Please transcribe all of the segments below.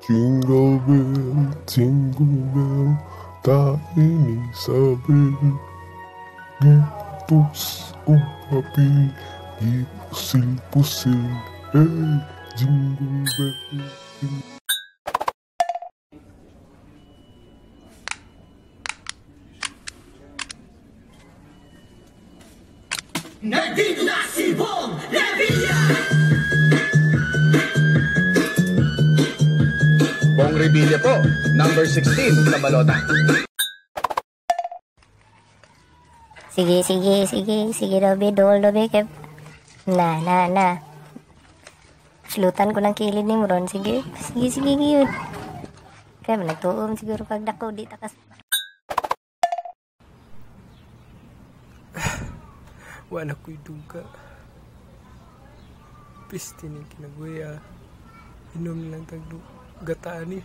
Jingle bell, tae ni Isabel. Giputos og papel, gipusil-pusil, hey, jingle bell. Nandito na si Bong Revilla! Bong Revilla po, number 16 sa balota. Sige, sige, sige, sige daw, be, dol daw, be, kep. Na, na, na. Slutan ko ng kilid ni Ron, sige, sige, sige, yun. Kaya nagtuom siguro pag dako, di takas. Wala ko'y duga. Piste ni kinabuya. Inom lang tag gataan ni.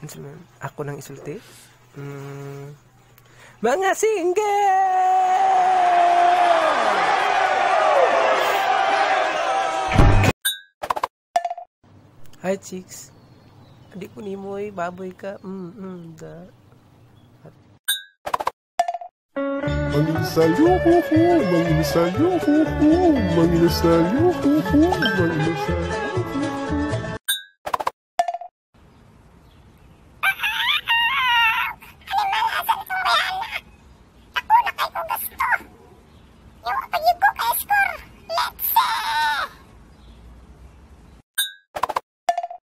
Unsa man? Ako nang isulti? Mga single! Hi, chicks. Di ko nimo eh, baboy ka. Da. Manginasal, yo-ho-ho, manginasal, yo-ho-ho, manginasal, yo-ho-ho, manginasal.